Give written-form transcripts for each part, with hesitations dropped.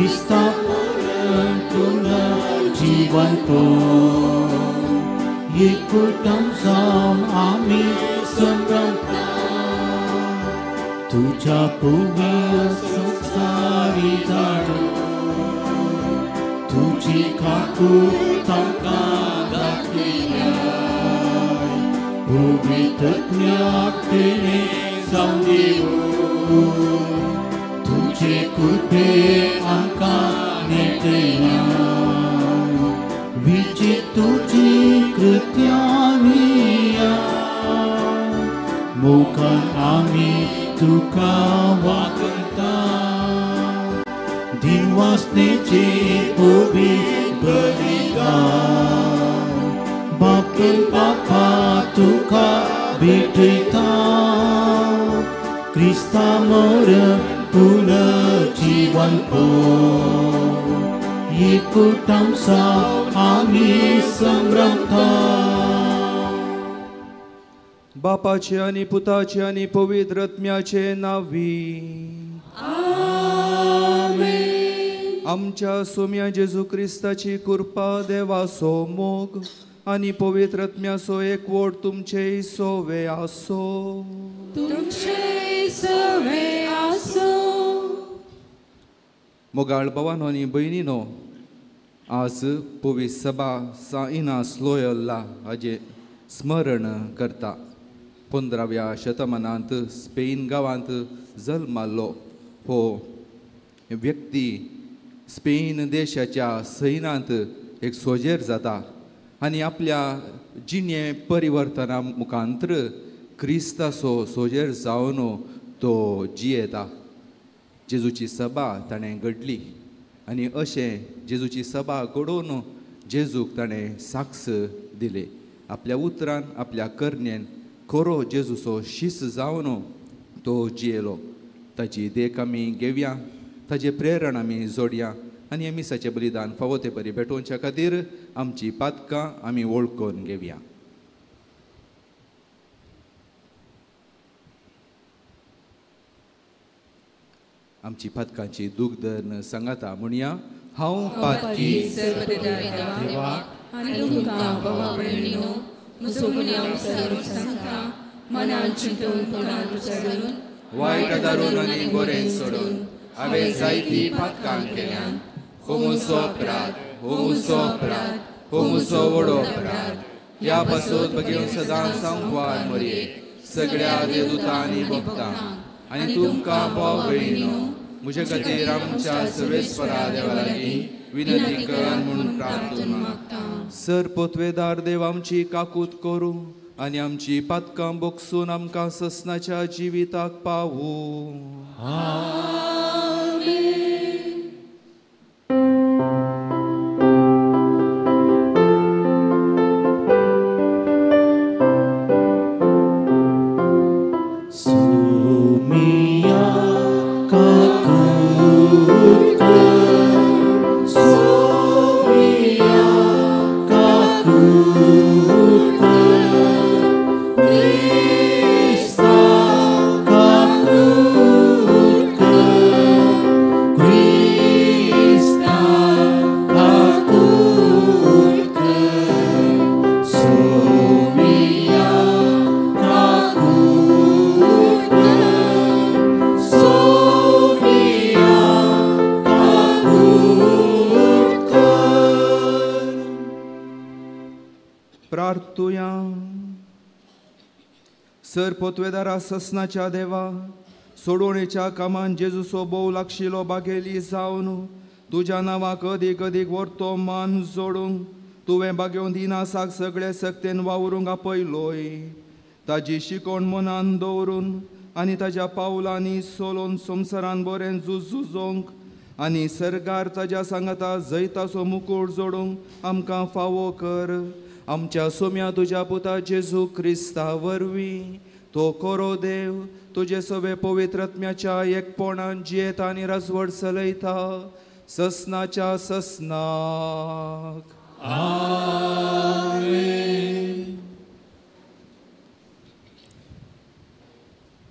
क्रिस्ता पुनर्जीवनपण एकूटम जावन आमी संभ्रमता तुज्या पुवी संवसारी धाडून तुजी काकूट आमकां दाखयल्या पवित्रत्म्याक तेणे जावन देवू तुजे कृपे आमकां नेटयल्या विजे तुजी कृत्यानिया मोगान आमी तुका वागता दिनवासनेचे पवित्र बलिदान बापून बापा तुका भेटयता क्रिस्ता मोर पुनर्जीवनपण एकूटम जावन आमी संभ्रमता. बापाचे आनी पुताचे आनी पवित्र आत्म्याचे नांवी आमेन. आमच्या सोम्या जेजू क्रिस्ताची कृपा, देवाचो मोग आनी पवित्र आत्म्याचो एकवट तुमचे सोवे आसो. तुमचे सोवे आसो. मोगाळ भावानो आनी भयणीनो, आज पवित्र सभा सां इनास लोयोला हाजें स्मरण करता. 15व्या शतमानांत स्पेन गांवांत जल्माल्लो हो व्यक्ती स्पेन देशाच्या सैनांत एक सोजेर जाता आनी आपल्या जिणे परिवर्तना मुखांतर क्रिस्ताचो सोजेर जावन तो जियेता. जेजूची सभा ताणें घडली आनी अशें जेजूची सभा घडोवन जेजूक ताणें साक्ष दिले. आपल्या उतरान, आपल्या करणेन खरो जेजूचो शीस जावन तो जियेलो. ताजी देख आमी घेवया, ताजें प्रेरण आमी जोडया आनी मिसाचें बलिदान फावो ते बरी भेटोवच्या खातीर आमची पातकां आमी वळखून घेवया. आमची पातकांची दूख धरून सांगाता म्हणया, हांव पातकी देवा आनी तुमकां भावा भयणीनो म्हजो गुन्यांव विसरून सांगता, मनान चिंतून तोंडान उच्चारून वायट आदारून आनी बरें सोडून हांवें जायतीं पातकां केल्यान. हो म्हजो अपराध, हो म्हजो अपराध, हो म्हजो व्हडो अपराध. ह्या पासून बगेवन सदांच संवार मरये सगळ्या देवदूतां आनी भक्तां आनी तुमकां भाव भयणीनो म्हजे खातीर आमच्या सर्वेस्परा देवा लागीं विनंती कर म्हणून प्रार्थना मागता. सर पोतवेदार देव आमची काकूत करूं आनी आमची पातकां बोगसून आमकां ससनाच्या जिविताक पावूं. सर पोतवेदारा ससनाच्या देवा, सोडवणेच्या कामान जेजूचो भोव लागशिलो बागेली जावन तुज्या नांवाक अदीक अदीक व्हरतो मान जोडूंक तुवें बागेवन दिनासाक सगळे सक्तेन वावरूंक आपयलोय. ताजी शिकवण मनान दवरून आनी ताज्या पावलांनी सोलोवन संवसारान बरें झूज झुजोवंक आनी सर्गार ताज्या सांगाता जैताचो मुकूट जोडूंक आमकां फावो कर. आमच्या सोम्या तुज्या पुता जेजू क्रिस्ता वरवीं तो कोरो देव तुजे सवे पवित्र आत्म्याच्या एकपणान जियेता आनी राजवट चलयता ससनाच्या ससनाक. आमेन.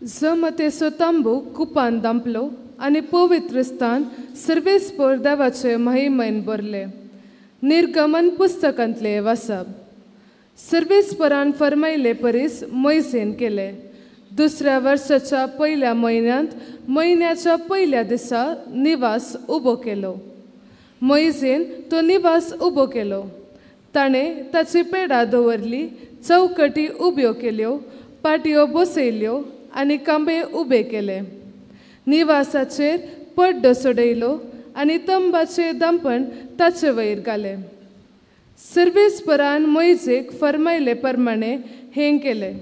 जमतेचो तंबू कुपान दांपलो आनी पवित्र स्थान सर्वेस्पर देवाचे महिमेन भरलें. निर्गमन पुस्तकांतलें वाचप. सर्वेस्परान फर्मायले परीस मोयजेन केलें. दुसऱ्या वर्साच्या पयल्या म्हयन्यांत म्हयन्याच्या पयल्या दिसा निवास उबो केलो. मोयजेन तो निवास उबो केलो. ताणें ताची पेडां दवरली, चौकटी उब्यो केल्यो, पाटयो बसयल्यो आनी कांबे उबे केले. निवासाचेर पड्डो सोडयलो आनी तंबाचें दांपण ताचे वयर घालें. सर्वेस्परान मोयजेक फर्मायले प्रमाणे हें केलें.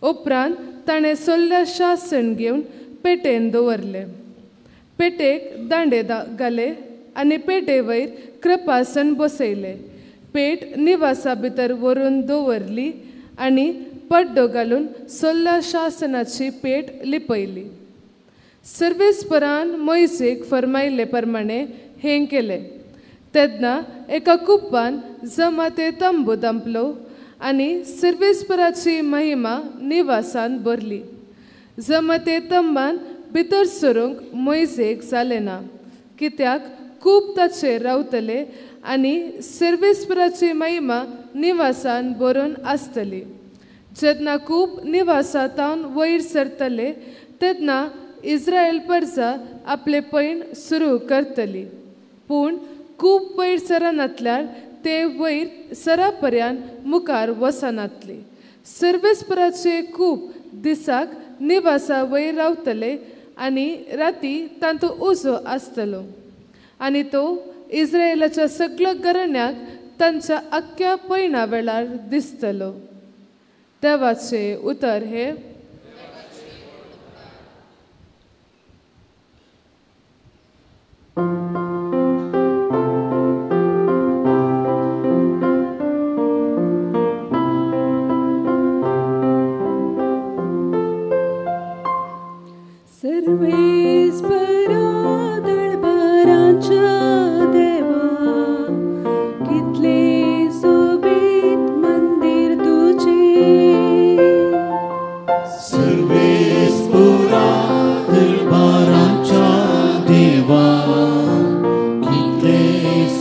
उपरांत ताणें सोल्ल्या शासन घेवन पेटेन दवरलें. पेटेक दांडे घाले आनी पेटे वयर कृपासन बसयलें. पेट निवासा भितर व्हरून दवरली आनी पड्डो घालून सोल्ल्या शासनाची पेट लिपयली. सर्वेस्परान मोयजेक फर्मायले प्रमाणे हें केलें. तेन्ना एका कुप्पान जमाते तंबू दांपलो आनी सर्वेस्पराची महिमा निवासान भरली. जमाते तंबान भितर सरूंक मोयजेक जालें ना, कित्याक खूब ताचेर रावतले आनी सर्वेस्पराची महिमा निवासान भरून आसतली. जेन्ना खूब निवासांतावन वयर सरतले तेन्ना इस्रायल परजा आपले पैण सुरू करतली. पूण खूब वयर सरनातल्यार ते वयर सरा पर्यंत मुखार वचनातली. सर्वेस्पराचे खूब दिसाक निवासा वयर रावतले आनी राती तांतू उजो आसतलो आनी तो इस्रायलाच्या सगळ्या घराण्याक तांच्या आख्ख्या पयणा वेळार दिसतलो. देवाचें उतर हें. सर्वेस्परा दळबारांच्या देवा, कितले सोबीत मंदिर तुझे. सर्वेस्परा दळबारांच्या देवा, कितले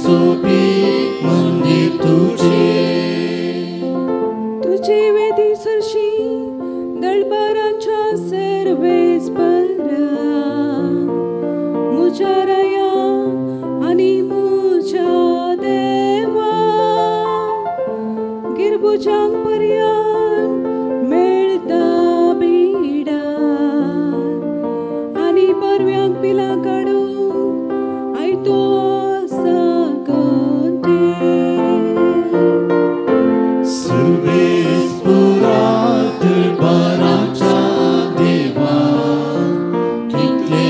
सोबीत मंदिर तुझे. तुझे वेदी सरशी दळबारांच्या सर्वेस्परा, मुझ्या राया आनी मुझ्या देवा, गिरबुजांक पर्यान मेळटा बिडार आनी परव्यांक पिलां काडूंक आयतो आसा कंठे. सर्वेस्परा दळबारांच्या देवा, कितले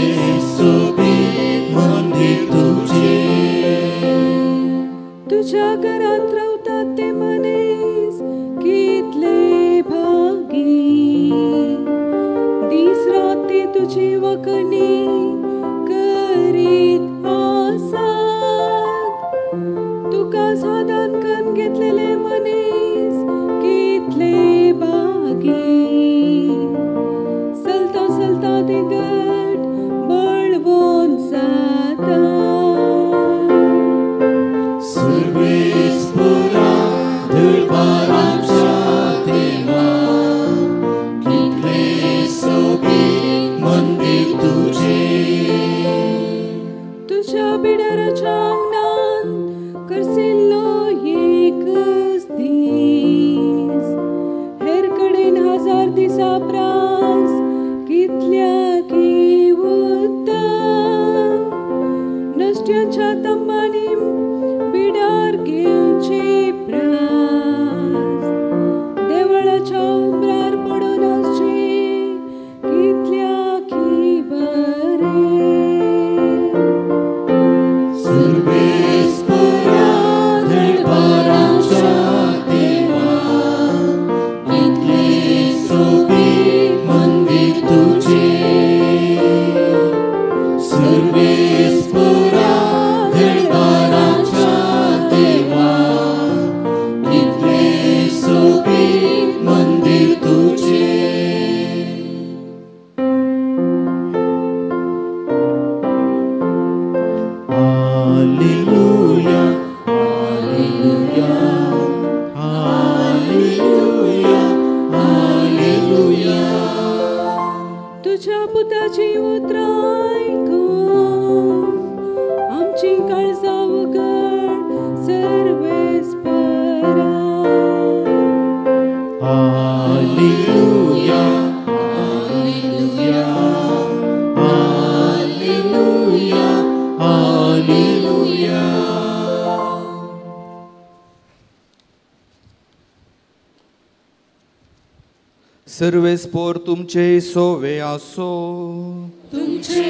सोबीत मंदिर तुझे. तुझ्या घरांत रावतात ते मनीस कितले भागी, दीस रात ते तुजी वखणी करीत आसात. तुका सादान करून घेतलेले मनीस कितले भागी, चलता चलता ते गट बळवून जाता. सर्वेस्परा दळबारांच्या देवा, कितले सोबीत मंदिर तुझे. सर्वेस्पोर तुमचे सोवे आसो. तुमचे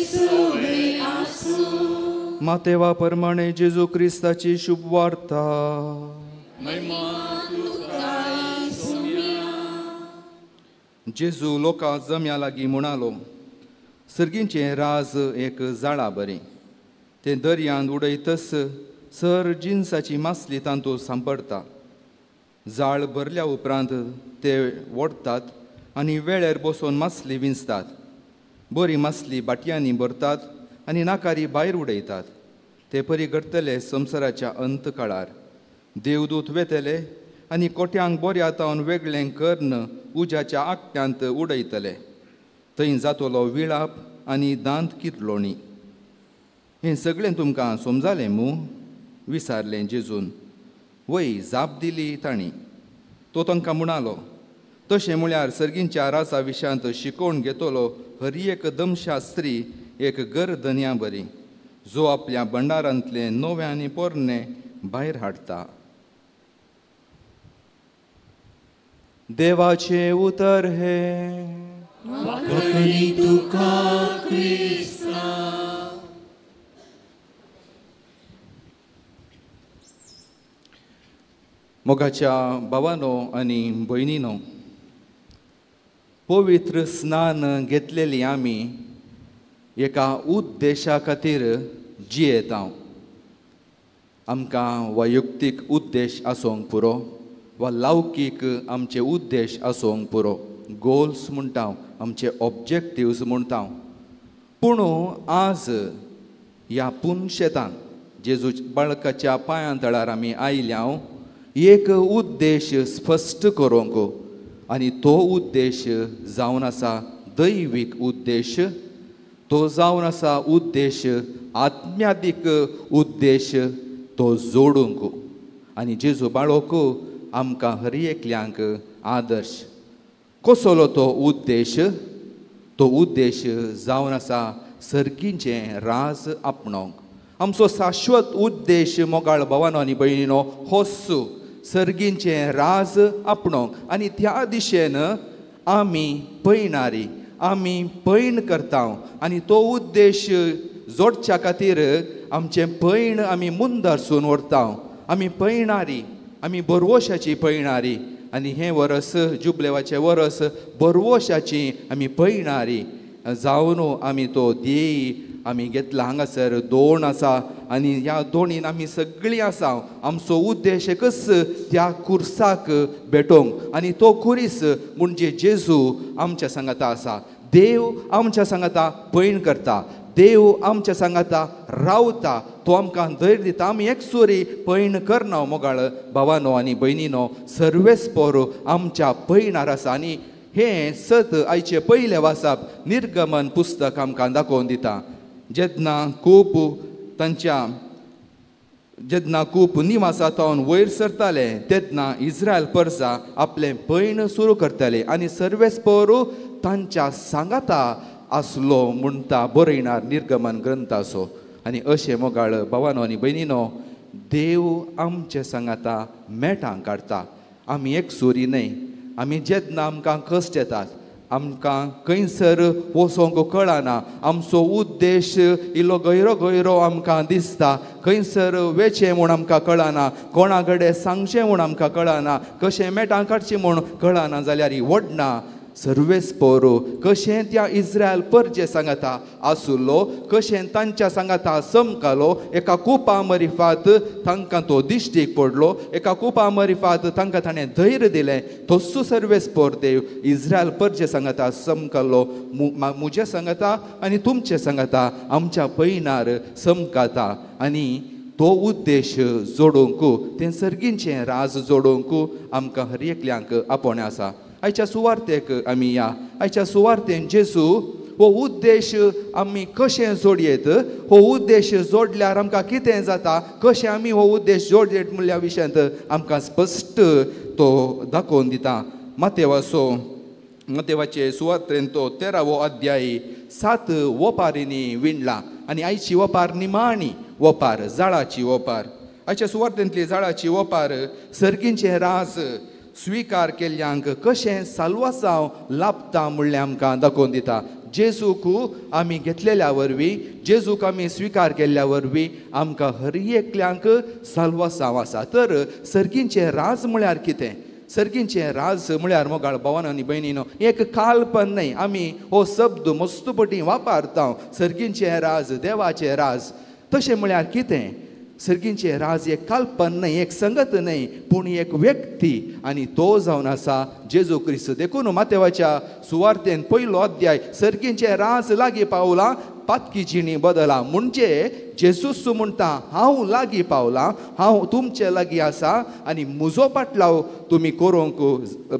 सोवे आसो. मातेवा प्रमाणे जेजू क्रिस्ताची शुभवार्ता. महिमा तुका सोम्या. जेजू लोकां जम्या लागीं म्हणालो, सर्गींचें राज एक जाळा बरें, तें दर्यांत उडयतस सर जिन्साची मासली तांतूत सांपडटा. जाळ भरल्या उपरांत ते ओडटात आनी वेळेर बसून मासली विंचतात. बरी मासली बाटयांनी भरतात आनी नाकारी भायर उडयतात. ते परी घडटले संवसाराच्या अंत काळार. देवदूत वेतले आनी कोट्यांक बऱ्या तावन वेगळें कर्ण उज्याच्या आकट्यांत उडयतले. थंय जातलो विळाप आनी दांत किरलोणी. हें सगळें तुमकां समजालें मू? विचारलें जेजून. वय जाप दिली तांणी. तो तांकां म्हणालो, तशें म्हळ्यार सर्गींच्या राजा विशयांत शिकोवन घेतलो हर एक दमशास्त्री एक गरधन्या बरी, जो आपल्या भंडारांतलें नवें आनी पोरणें भायर हाडटा. देवाचें उतर हें. वाखणी तुका क्रिस्ता. मोगाच्या भावानो आनी भयणीनो, पवित्र स्नान घेतलेली आमी एका उद्देशा खातीर जियेता. आमकां वैयक्तीक उद्देश आसूंक पुरो वा लौकीक आमचे उद्देश आसूंक पुरो. गोल्स म्हणटा, आमचे ऑब्जेक्टिव्स म्हणटा. पूण आज ह्या पुनशेतान जेजू बाळकाच्या पांयां तळार आमी आयल्या एक उद्देश स्पश्ट करूंक, आनी तो उद्देश जावन आसा दैवीक उद्देश, तो जावन आसा उद्देश आत्म्यादीक उद्देश, तो जोडूंक. आनी जेजू बाळक आमकां हर एकल्यांक आदर्श. कसलो तो उद्देश? तो उद्देश जावन आसा सर्गींचें राज आपणोवंक. आमचो शाश्वत उद्देश मोगाळ भावानो आनी भयणीनो होच सर्गींचें राज आपणोवंक. आनी त्या दिशेन आमी पयणारी, आमी पयण करता. आनी तो उद्देश जोडच्या खातीर आमचें पयण आमी मुंदरसून व्हरता. आमी पयणारी, आमी बरवशाची पयणारी. आनी हें वरस जुबलेवाचें वरस बरवशाची आमी पयणारी जावन आमी तो ध्येय आमी घेतला. हांगासर दोन आसा आनी ह्या दोनीन आमी सगळीं आसा. आमचो उद्देश एकच, त्या कुर्साक भेटोवंक. आनी तो कुरीस म्हणजे जेजू आमच्या सांगाता आसा. देव आमच्या सांगाता पयण करता, देव आमच्या सांगाता रावता, तो आमकां धैर्य दिता. आमी एकसुरी पयण करना मोगाळ भावानो आनी भयणीनो, सर्वेस्पोर आमच्या पयणार आसा. आनी हें सत आयचें पयलें वाचप निर्गमन पुस्तक आमकां दाखोवन दिता. जेन्ना खूब तांच्या जेन्ना खूब निवासा तावन वयर सरताले तेन्ना इस्रायल परजा आपलें पयण सुरू करताले आनी सर्वेस्पोर तांच्या सांगाता आसलो म्हणटा बरयणार निर्गमन ग्रंथाचो. आनी अशें मोगाळ भावानो आनी भयणीनो, देव आमचे सांगाता मेटां काडटा. आमी एकसुरी न्हय. आमी जेन्ना आमकां कश्ट येतात, आमकां खंयसर वचोंक कळना, आमचो उद्देश इल्लो गैरो गैरो आमकां दिसता, खंयसर वेचें म्हूण आमकां कळना, कोणा कडेन सांगचें म्हूण आमकां कळना, कशें मेटां काडचीं म्हूण कळना जाल्यार ही वडना सर्वेस्पोर कशें त्या इस्रायल परजे सांगाता आसुल्लो, कशें तांच्या सांगाता समकालो. एका कुपा मरिफात तांकां तो दिश्टीक पडलो, एका कुपा मरिफात तांकां ताणें धैर्य दिलें. तस्सो सर्वेस्पोर देव इस्रायल परजे सांगाता समकालो, म्हज्या सांगाता आनी तुमचे सांगाता आमच्या पयणार समकाता. आनी तो उद्देश जोडूंक, तें सर्गींचें राज जोडूंक आमकां हर एकल्यांक आपोवणें आसा. आयच्या सुवार्तेक आमी या. आयच्या सुवार्तेन जेजू हो उद्देश आमी कशें जोडयेत, हो उद्देश जोडल्यार आमकां कितें जाता, कशें आमी हो उद्देश जोडयेत म्हणल्या विशयांत आमकां स्पश्ट तो दाखोवन दिता. मातेवाचो मातेवाचे सुवार्तेन तो 13वो अध्याय 7 वोपारींनी विणला. आनी आयची वोपार निमाणी वोपार, जाळाची वोपार. आयच्या सुवार्तेंतली जाळाची वोपार सर्गींचें राज स्वीकार केल्ल्यांक कशें साल्वासांव लाभता म्हणलें आमकां दाखोवन दिता. जेजूक आमी घेतलेल्या वरवीं, जेजूक आमी स्वीकार केल्ल्या वरवीं आमकां हर एकल्यांक साल्वासांव आसा. तर सर्गींचें राज म्हळ्यार कितें? सर्गींचें राज म्हळ्यार मोगाळ भावान आनी भयणीनो एक काल्पन न्हय. आमी हो शब्द मस्तपटी वापरता, सर्गींचें राज, देवाचें राज. तशें म्हळ्यार कितें? सर्गींचें राज एक काल्पन न्हय, एक संगत न्हय, पूण एक व्यक्ती आनी तो जावन आसा जेजू क्रिस्त. देखून मातेवाच्या सुवार्तेन पयलो अध्याय सर्गींचें राज लागीं पावलां, पातकी जिणी बदला. म्हणजे जेजूस म्हणटा हांव लागीं पावलां, हांव तुमचे लागीं आसा आनी म्हजो पाटलाव तुमी करूंक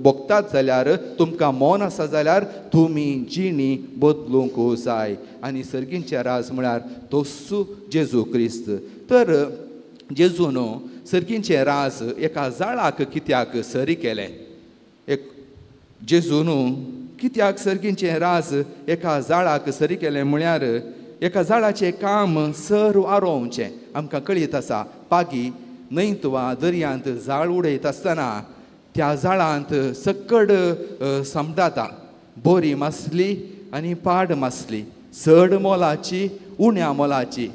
भोगतात जाल्यार, तुमकां मन आसा जाल्यार तुमी जिणी बदलूंक जाय. आनी सर्गींचें राज म्हळ्यार तोच जेजू क्रिस्त. तर जेजून सर्गींचें राज एका जाळाक कित्याक सरी केलें? एक जेजून कित्याक सर्गींचें राज एका जाळाक सरी केलें म्हळ्यार एका जाळाचें काम सर आरोवचें. आमकां कळीत आसा, पागी न्हंयत वा दर्यांत जाळ उडयत आसतना त्या जाळांत सकड समजाता, बोरी मासली आनी पाड मासली, चड मोलाची उण्या मोलाची,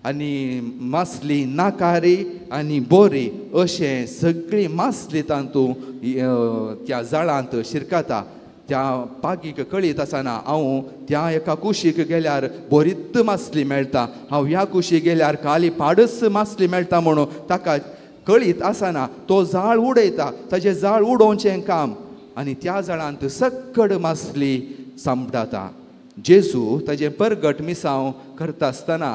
आनी मासली नाकारी आनी बोरी, अशें सगळी मासली तातूंत त्या जाळांत शिरकता. त्या पागीक कळीत आसना हांव त्या एका कुशीक गेल्यार बोरीत मासली मेळटा, हांव ह्या कुशीक गेल्यार काली पाडच मासली मेळटा म्हणून ताका कळीत आसना. तो जाळ उडयता, ताजें जाळ उडोवचें काम, आनी त्या जाळांत सकड मासली सांपडटा. जेजू ताजें परगट मिसांव करता आसतना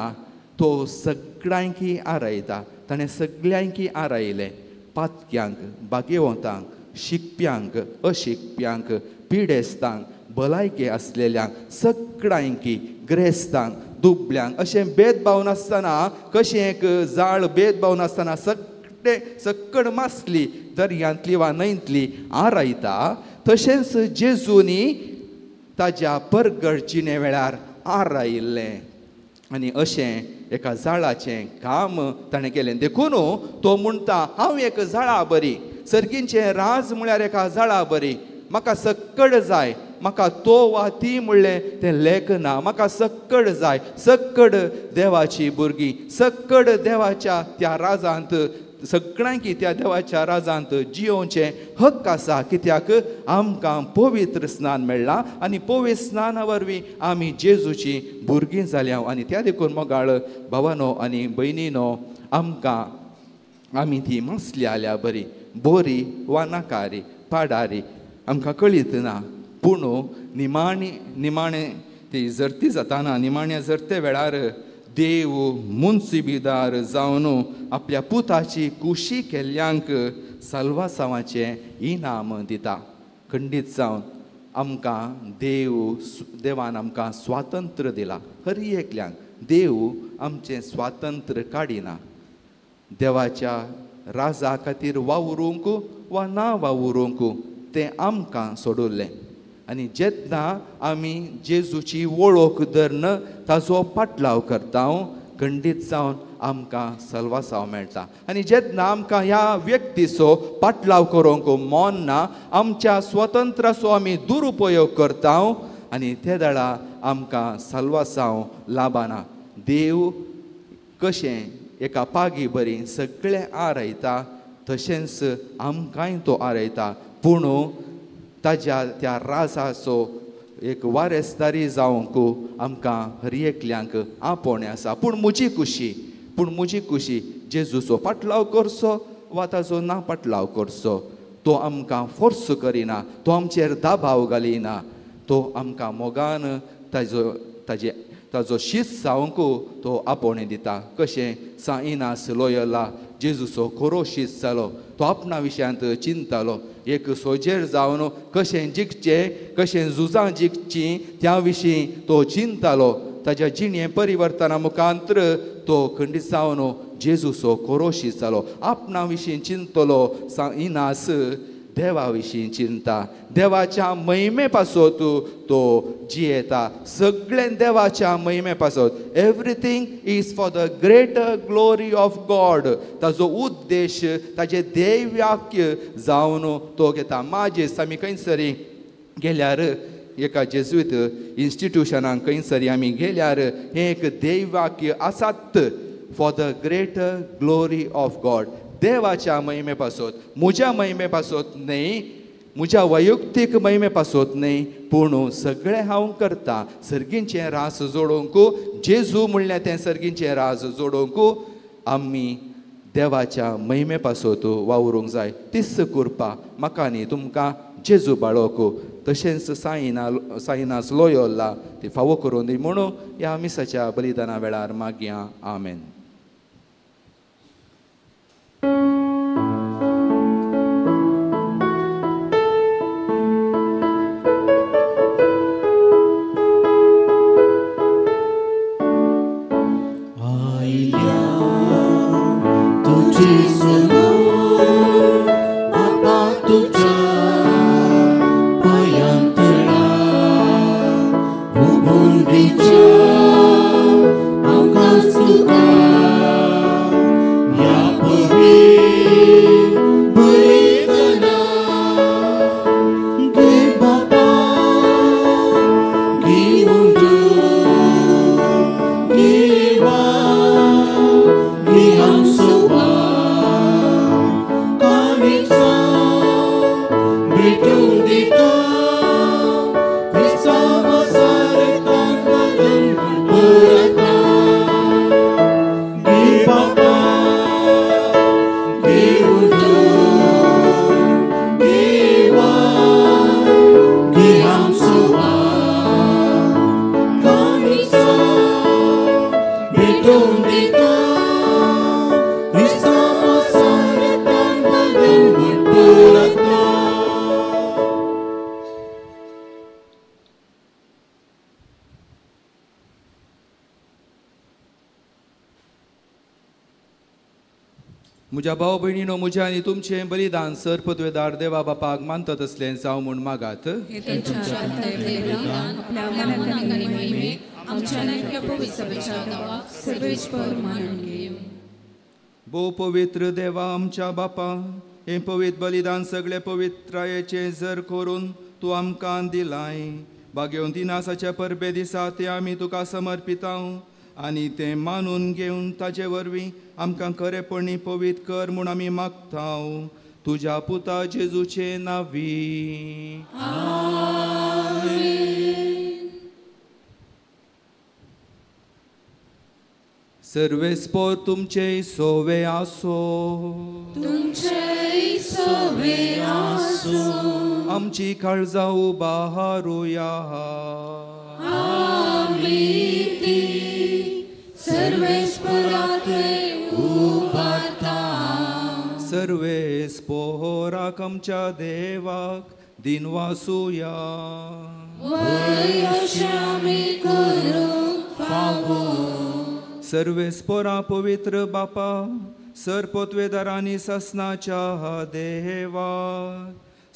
तो सगळ्यांकी आरायता. ताणें सगळ्यांकी आरायलें, पातक्यांक, भाग्यवंतांक, शिकप्यांक, अशिकप्यांक, पिडेस्तांक, भलायके आसलेल्यांक, सगळ्यांकी, ग्रेस्तांक, दुबल्यांक, अशें भेदभाव नासतना, कशें एक जाळ भेदभाव नासतना सगळे सकड मासली दर्यांतली वा न्हंयतली आरायता, तशेंच जेजूनी ताज्या परगट जिणे वेळार आरायिल्लें. आनी अशें एका जाळाचें काम ताणें केलें. देखून तो म्हणटा हांव एक जाळा बरी, सर्गींचें राज म्हळ्यार एका जाळा बरी. म्हाका सकड जाय, म्हाका तो वा ती म्हणलें तें लेख ना, म्हाका सकड जाय, सकड देवाची भुरगीं, सकड देवाच्या त्या राजांत, सगळ्यांकी त्या देवाच्या राजांत जियोवचें हक्क आसा. कित्याक आमकां पवित्र स्नान मेळ्ळां आनी पवित्र स्नाना वरवीं आमी जेजूची भुरगीं जाल्या. आनी त्या देखून मोगाळ भावानो आनी भयणीनो, आमकां आमी ती मासली आल्या बरी, बोरी वा नाकारी, पाडारी, आमकां कळीत ना. पूण निमाणी निमाणें ती जर्ती जाताना, निमाण्या जर्ते वेळार देव मुन्सिबीदार जावन आपल्या पुताची कुशी केल्ल्यांक साल्वासांवाचें इनाम दिता. खंडीत जावन आमकां देव, देवान आमकां स्वातंत्र्य दिलां. हर एकल्यांक देव आमचें स्वातंत्र्य काडिना. देवाच्या राजा खातीर वावरूंक वा ना वावरूंक तें आमकां सोडुल्लें. आनी जेन्ना आमी जेजूची वळख धरून ताजो पाटलाव करता, खंडीत जावन आमकां सल्वासांव मेळटा. आनी जेन्ना आमकां ह्या व्यक्तीचो पाटलाव करूंक मन ना, आमच्या स्वतंत्राचो आमी दुरुपयोग करता आनी ते वेळा आमकां सल्वासांव लाभना. देव कशें एका पागी बरी सगळें आरायता, तशेंच आमकांय तो आरायता. पूण ताज्या त्या राजाचो एक वारेसदारी जावंक आमकां हर एकल्यांक आपोवणें आसा. पूण म्हजी कुशी, पूण म्हजी कुशी जेजूचो पाटलाव करचो वा ताजो ना पाटलाव करचो, तो आमकां फोर्स करिना, तो आमचेर दबाव घालिना, तो आमकां मोगान ताजो ताजे ताजो शीत जावंक तो आपोवणें दिता. कशें सां इनास लोयला जेजूचो खरो शीत जालो, तो आपणा विशयांत चिंतालो, एक सोजेर जावन कशें जिखचें, कशें झुजां जिखचीं त्या विशीं तो चिंतालो. ताज्या जिणे परिवर्तना मुखांत्र तो खंडीत जावन जेजूचो खरो शीत जालो. आपणा विशीं चिंतलो सां इनास देवा विशीं चिंता, देवाच्या महिमे पासत तो जियेता. सगळें देवाच्या महिमे पासत. Everything is for the greater glory of God. ताजो उद्देश ताजें देववाक्य जावन तो घेता. माजेस आमी खंयसरी गेल्यार एका जेजुईत इन्स्टिट्युशनाक खंयसरी आमी गेल्यार हें एक देववाक्य आसात, for the greater glory of God. देवाच्या महिमे पासत, म्हज्या महिमे पासत न्हय, म्हज्या वैयक्तीक महिमे पासत न्हय, पूण सगळें हांव करता सर्गींचें रास जोडोवंक. जेजू म्हणल्यार तें सर्गींचें रास जोडोवंक आमी देवाच्या महिमे पासत वावरूंक जाय. तीच कृपा म्हाका आनी तुमकां जेजू बाळोक तशेंच साईनास लोयोला ती फावो करून दी म्हणून ह्या मिसाच्या बलिदाना वेळार मागया. आमेन. म्हज्या भाव भयणीनो, म्हज्या आनी तुमचें बलिदान सर पदवेदार देवा बापाक मानतात असलें जावं म्हूण मागात. भोव पवित्र देवा आमच्या बापा, हें पवित्र बलिदान सगळे पवित्रायेचें जर करून तूं आमकां दिलाय. बागेवन दिनासाच्या परबे दिसा तें आमी तुका समर्पितांव आनी तें मानून घेवन ताजे वरवीं आमकां खरेपणी पवित्र कर म्हूण आमी मागतांव. तुज्या पुता जेजूचे नांवी. सर्वेस्पोर तुमचे सोवे आसो, तुमचे सोवे आसो. आमची काळजां उबारुया. आमी ती सर्वेस्पोरांतले उबारता. सर्वेस्पोराक आमच्या देवाक दिनवासुया. वय अशें आमी करूंक फावो. सर्वेस्पोरा पवित्र बापा, सर पोतवेदारांनी ससनाच्या देवा,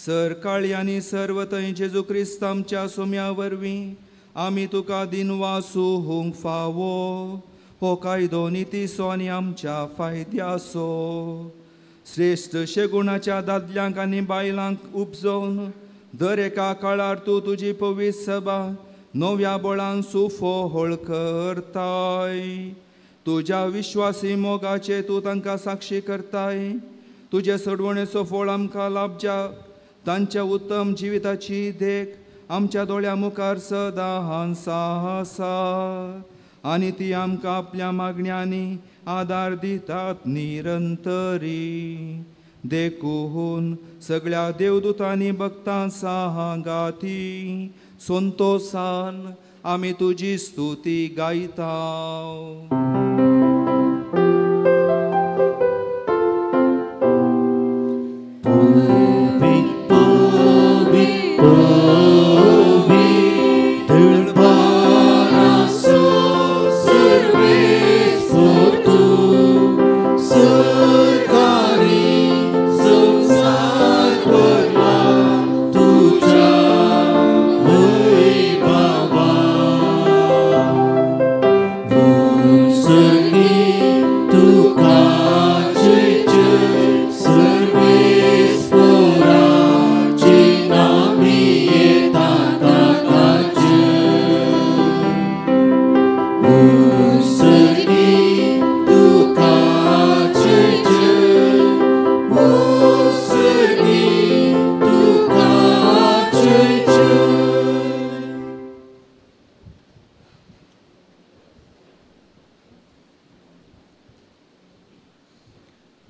सर काळयांनी सर्व थंय जेजू क्रिस्त आमच्या सोम्या वरवीं आमी तुका दिनवासूंक फावो. हो कायदो नितीचो आनी आमच्या फायद्याचो. श्रेश्ठ शेगुणाच्या दादल्यांक आनी बायलांक उपजोवन दर एका काळार तूं तुजी पवित्र सभा नव्या बळान सुफोळ करताय. तुज्या विश्वासी मोगाचे तूं तांकां साक्षी करताय. तुजे सोडवणेचो फळ आमकां लाभच्या तांच्या उत्तम जिविताची देख आमच्या दोळ्या मुखार सदां आसा आनी ती आमकां आपल्या मागण्यांनी आदार दितात निरंतरी. देखून सगळ्या देवदूतांनी भक्तां सांगाती संतोसान आमी तुजी स्तुती गायता. Sarkari, samsar.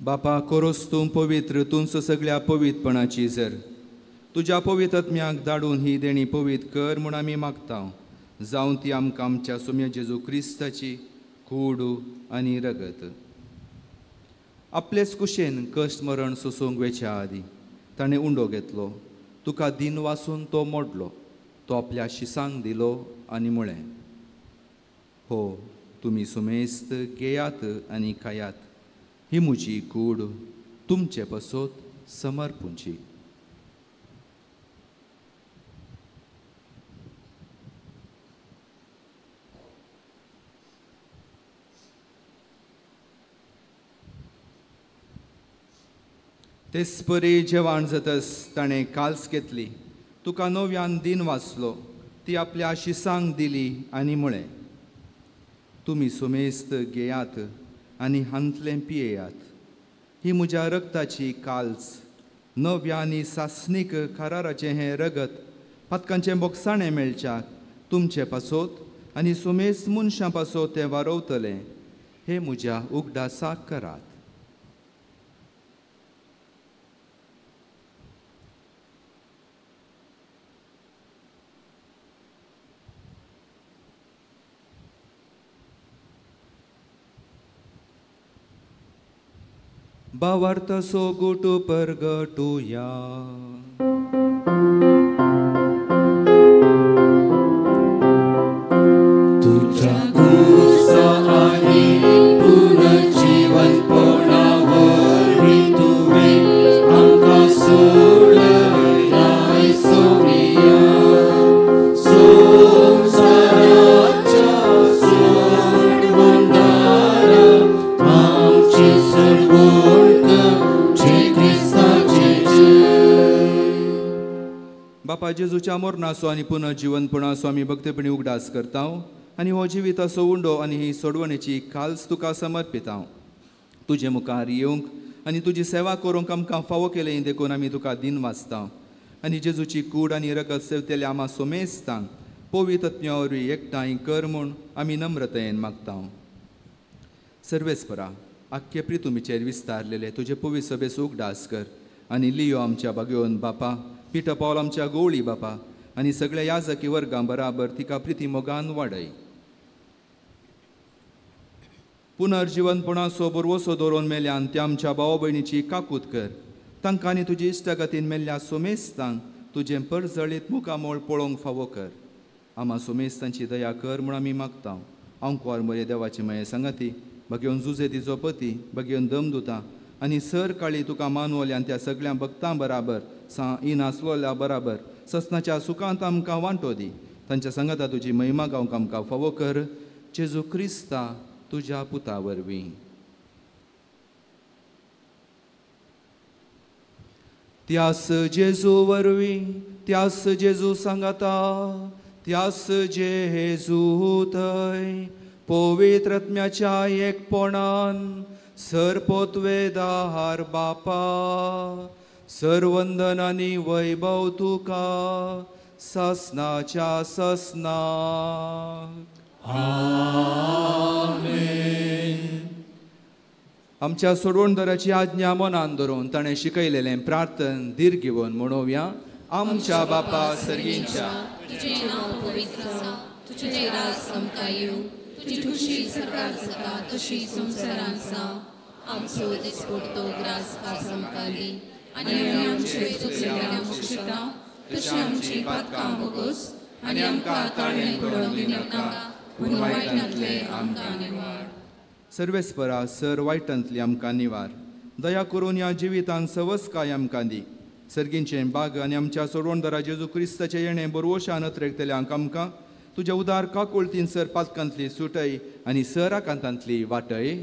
बापा कोरोस तूं पवित्र तुमचो सगळ्या पवित्रपणाची जर तुज्या पवित्र आत्म्याक धाडून ही देणी पवित्र कर म्हूण आमी मागता जावं ती आमकां आमच्या सोम्या जेजू क्रिस्ताची कूड आनी रगत. आपलेच कुशेन कश्ट मरण सोसूंक वेच्या आदीं ताणें उंडो घेतलो, तुका दिन वासून तो मोडलो, तो आपल्या शिसांक दिलो आनी म्हळें, हो तुमी सुमेस्त घेयात आनी खायात, ही म्हजी कूड तुमचे पसत समर्पूंची. तेच परी जेवण जातस ताणें काल्स घेतली, तुका नव्यान दिन वाचलो, ती आपल्या शिसांक दिली आनी म्हळें, तुमी सुमेस्त घेयात आनी हांतलें पियेयात, ही म्हज्या रगताची काल्स, नव्या आनी सासणीक कराराचें हें रगत पातकांचें बोगसाणें मेळच्याक तुमचे पासत आनी सुमेस्त मनशां पासत तें वारोवतलें, हें म्हज्या उगडासाक करात. भावार्थ सोगुट परगटुया. तुझ्या कुसा आणि पुनर्जीवनपणा वरवीं तुवें आमकां सोडयलाय सोमिया, संवसाराच्या सोडवणदारा आमची सोडवण. बापा जेजूच्या मरणाचो आनी पुनर्जीवनपणाचो आमी भक्तपणी उगडास करता आनी हो जिविताचो उंडो आनी ही सोडवणेची खाल्स तुका समर्पिता. तुजे मुखार येवंक आनी तुजी सेवा करूंक आमकां फावो केलें देखून आमी तुका दिन वाचता आनी जेजूची कूड आनी रगत सेवतेल्या आमा सोमेस्तांक पवित्र आत्म्या वरवीं एकठांय कर म्हूण आमी नम्रतायेन मागता. सर्वेस्परा आख्खे प्रितुमीचेर विस्तारलेले तुजे पवित्र सभेचो उगडास कर आनी लियो आमच्या बागेवन बापा, पिटर पावल आमच्या गोवळी बापा आनी सगळ्या याजकी वर्गां बराबर तिका प्रिती मोगान वाडय. पुनर्जीवनपणाचो बरवसो दवरून मेल्यान त्या आमच्या भाव भयणीची काकूत कर, तांकां आनी तुजी इश्टागतीन मेल्ल्या सोमेस्तांक तुजें परजळीत मुखामोळ पळोवंक फावो कर. आमा सोमेस्तांची दया कर म्हूण आमी मागता. आंकवार मरे देवाची माये सांगाती बगेवन जुजे तिचो पती बगेवन दमदुता आनी सर काळी तुका मानवल्यान त्या सगळ्या भक्तां बराबर सा इनासलोल्या बराबर ससनाच्या सुखांत आमकां वांटो दी. तांच्या सांगाता तुजी महिमा गावंक आमकां फावो कर, जेजू क्रिस्ता तुज्या पुता वरवीं. त्यास जेजू वरवीं, त्यास जेजू सांगाता, त्यास जेजू थंय पवित्र आत्म्याच्या एकपणान सरपोतवेदार बापा सरवंदन आनी वैभव तुका ससनाच्या ससनाक. आमेन. आमच्या सोडवणदाराची आज्ञा मनान धरून ताणें शिकयलेलें प्रार्थन धीर घेवन म्हणोवया. आमच्या बापा सर्गींच्या, तुझें नांव पवित्र जावं, तुझें राज आमकां येवं, तुजी खुशी सरकार जाता तशी संवसारांत जावं. आमचो दिसपडतो ग्रास आज आमकां दी आनी आमी आमचे चुकलेल्या मोक्षता तशी आमची पातकां बोगोस आनी आमकां ताळणें घडोवन दिनाका, पूण वायटांतलें आमकां निवार. सर्वेस्परा सर वायटांतली आमकां निवार, दया करून ह्या जिवितान सवसकाय आमकां दी. सर्गींचें बाग आनी आमच्या सोडवणदारा जेजू क्रिस्ताचें येणें बरवशान अत्रेकतल्यांक आमकां तुज्या उदार काकुळतीन सर पातकांतली सुटय आनी सर आकांतांतली वाटय.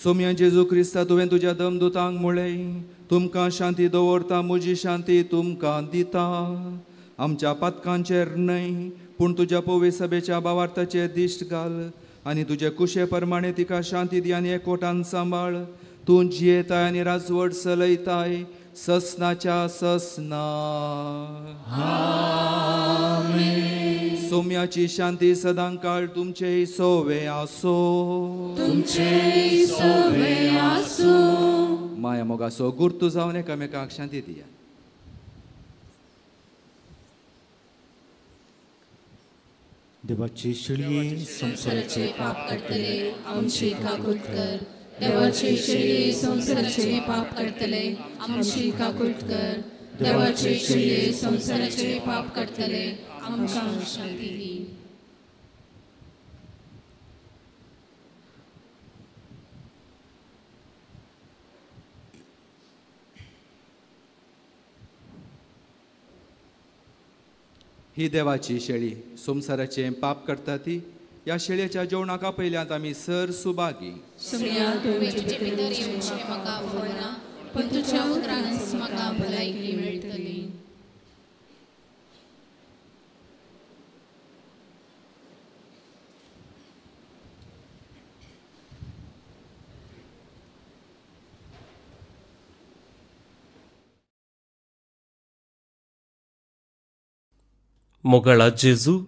सोम्या जेजू क्रिस्ता तुवें तुज्या दमदुतांक म्हळें, तुमकां शांती दवरता, म्हजी शांती तुमकां दिता. आमच्या पातकांचेर न्हय पूण तुज्या पवित्र सभेच्या भावार्थाचेर दिश्ट घाल आनी तुजे कुशे प्रमाणे तिका शांती दी आनी एकवटान सांबाळ. तूं जियेताय आनी राजवट चलयताय ससनाच्या ससना. आमेन. सोम्याची शांती सदांकाळ तुमचे सोवे आसो. तुमचे सोवे आसो. माया मोगासो गुर्तू जावन एकामेकाक शांती दिया. देवाची शेळये संवसाराचे पाप करतले आमची काकूट कर. देवाची शेळये संवसाराचे पाप करतले आमची काकूट कर. देवाची शेळये संवसाराचे पाप करतले आमकां शांती दी. ही देवाची शेळी संवसाराचें पाप करता ती ह्या शेळयेच्या जेवणाक आपयल्यांत आमी सर सुभागी. सोम्या तुवें भितर येवचें म्हाका आवडना, पूण तुज्या उतरानच म्हाका भलायकी मेळटली. मोगाळा जेजू,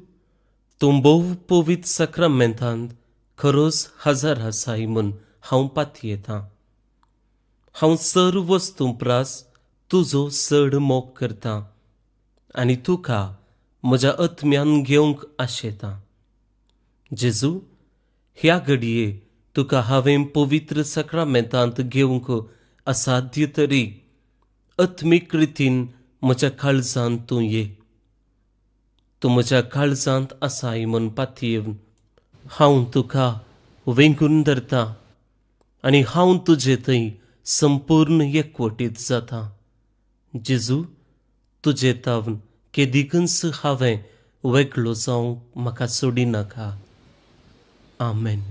तूं भोव पवित्र साक्रामेंतांत खरोच हजार आसाय म्हूण हांव पातयेतां. हांव सर्व वस्तूं प्रास तुजो चड मोग करतां आनी तुका म्हज्या आत्म्यान घेवंक आशेतां. जेजू, ह्या घडये तुका हांवें पवित्र साक्रामेंतांत घेवंक असाध्य तरी आत्मीक रितीन म्हज्या काळजांत तूं ये. तूं म्हज्या काळजांत आसाय म्हूण पातयेवन हांव तुका वेंगून धरतां आनी हांव तुजे थंय संपूर्ण एकवटीत जाता. जेजू, तुजे तावन केदिकूच हांवें वेगळो जावंक म्हाका सोडिनाका. आमेन.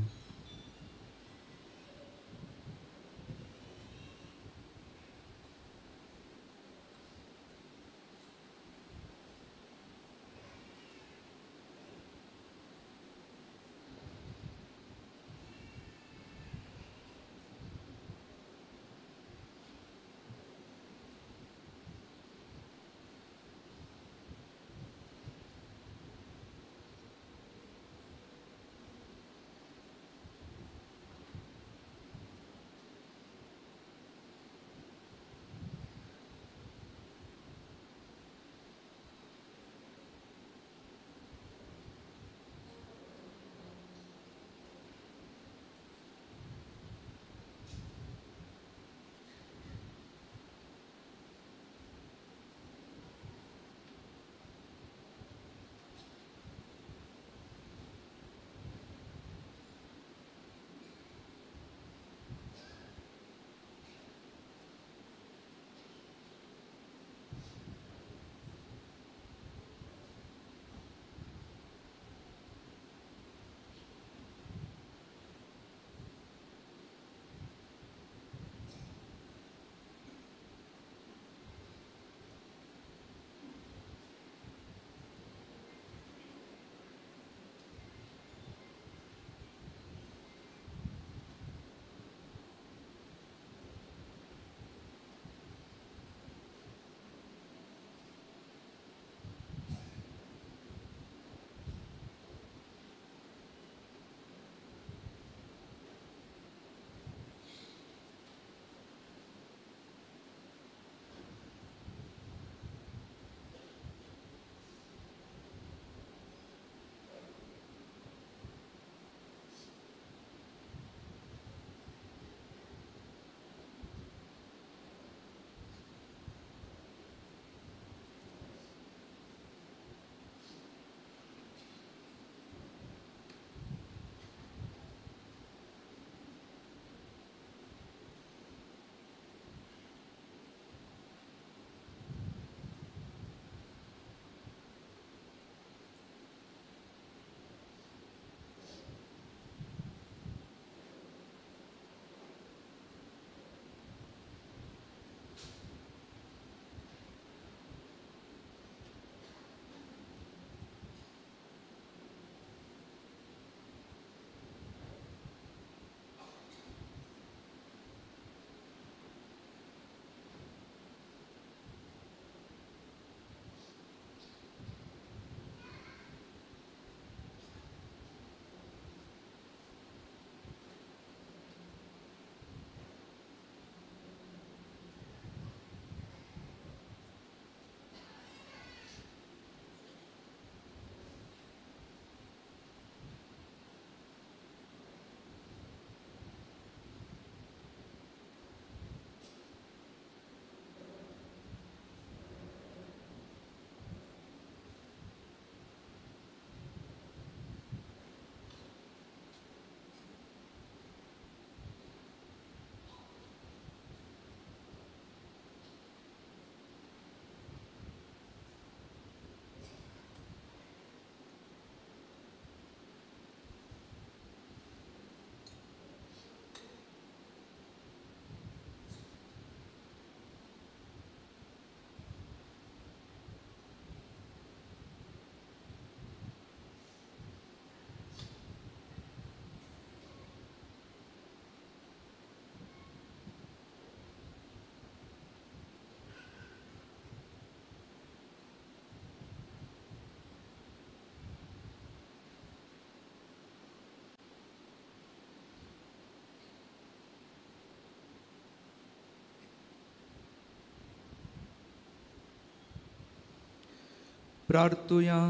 प्रार्थुया.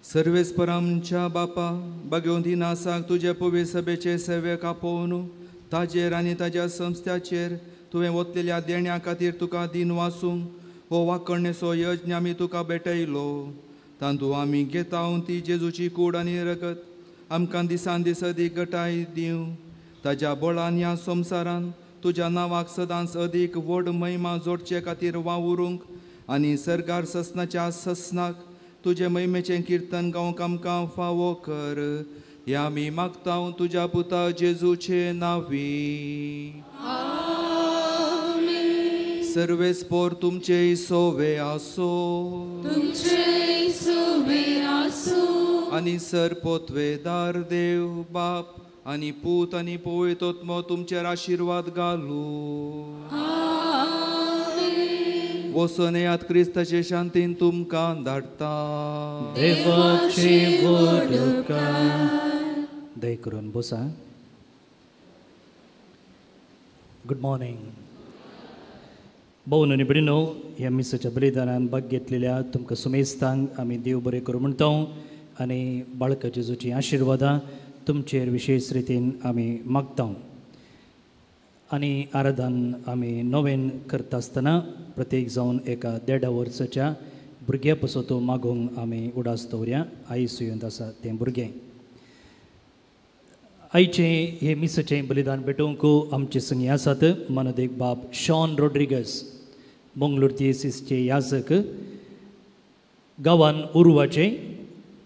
सर्वेस्पर आमच्या बापा, बागेवन दिनासाक तुजे पवित्र सभेचे सेवेक आपोवन ताजेर आनी ताज्या संस्थ्याचेर तुवें वतलेल्या देण्या खातीर तुका दिन वासूंक हो वाकणेचो यज्ञ आमी तुका भेटयलो. तांतू आमी घेता ती जेजूची कूड आनी रगत आमकां दिसान दीस अदीक गटाय दिवं. ताज्या बळान ह्या संवसारान तुज्या नांवाक सदांच अदीक व्हड महिमा जोडचे खातीर वावुरूंक आनी सरकार ससनाच्या ससनाक तुजे महिमेचें किर्तन गावंक आमकां फावो कर. ह्या आमी मागता तुज्या पुता जेजूचे नांवी. सर्वेस्पोर तुमचे सोवे आसो आनी सर पोतवेदार देव बाप आनी पूत आनी पवित्र आत्मो तुमचेर आशिर्वाद घालू. वचून येयात, क्रिस्ताचे शांतीन तुमकां धाडटा. देवाची दय करून बसा. Good morning. भोवन आनी भयणीनो, ह्या मिसाच्या बलिदानान भाग घेतलेल्या तुमकां सुमेस्तांक आमी देव बरें करूं म्हणटा आनी बाळका जेजूची आशिर्वादां तुमचेर विशेश रितीन आमी मागता. आनी आराधन आमी नवेन करता आसतना प्रत्येक जावन एका देडा वर्साच्या भुरग्या पसतो मागूंक आमी उडास दवरया. आई सुयंत आसा तें भुरगें. आयचें हें मिसाचें बलिदान भेटोवंक आमचे संगी आसात मनदेक बाब शॉन रोड्रिगस, मंगळूर दियेसीसचे याजक, गांवान उर्वाचे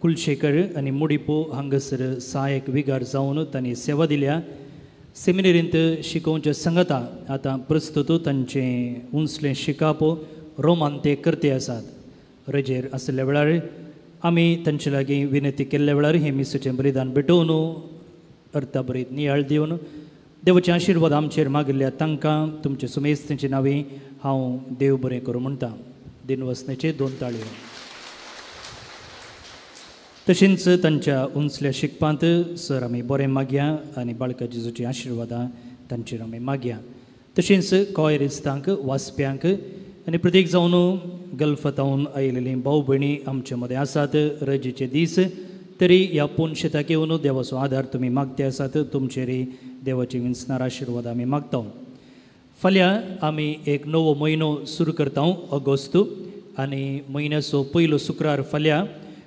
कुलशेखर आनी मुडिपो हांगासर सहायक विगार जावन तांणी सेवा दिल्या. सेमिनरींत शिकोवचे संगता आतां प्रस्तुत तांचें उंचलें शिकाप रोमान ते करते आसात. रजेर आशिल्ल्या वेळार आमी तांचे लागीं विनंती केल्ल्या वेळार हें मिसाचें बलिदान भेटोवन अर्थाभरीत नियाळ दिवन देवाचे आशिर्वाद आमचेर मागिल्ल्या तांकां तुमचे सुमेस्तांचे नांवी हांव देव बरें करूं म्हणटा. दिनवसनेचे दोन ताळयो. तशेंच तांच्या उंचल्या शिकपांत सर आमी बरें मागया आनी बाळका जेजूची आशिर्वादां तांचेर आमी मागया. तशेंच कॉयरिस्तांक, वाचप्यांक आनी प्रत्येक जावन गल्फातावन आयिल्लीं भाव भयणी आमचे मदें आसात. रजेचे दीस तरी ह्या पोनशेताक येवन देवाचो आदार तुमी मागते आसात. तुमचेरय देवाची विंचणार आशिर्वाद आमी मागता. फाल्यां आमी एक नवो म्हयनो सुरू करता, ऑगस्ट, आनी म्हयन्याचो पयलो शुक्रार फाल्यां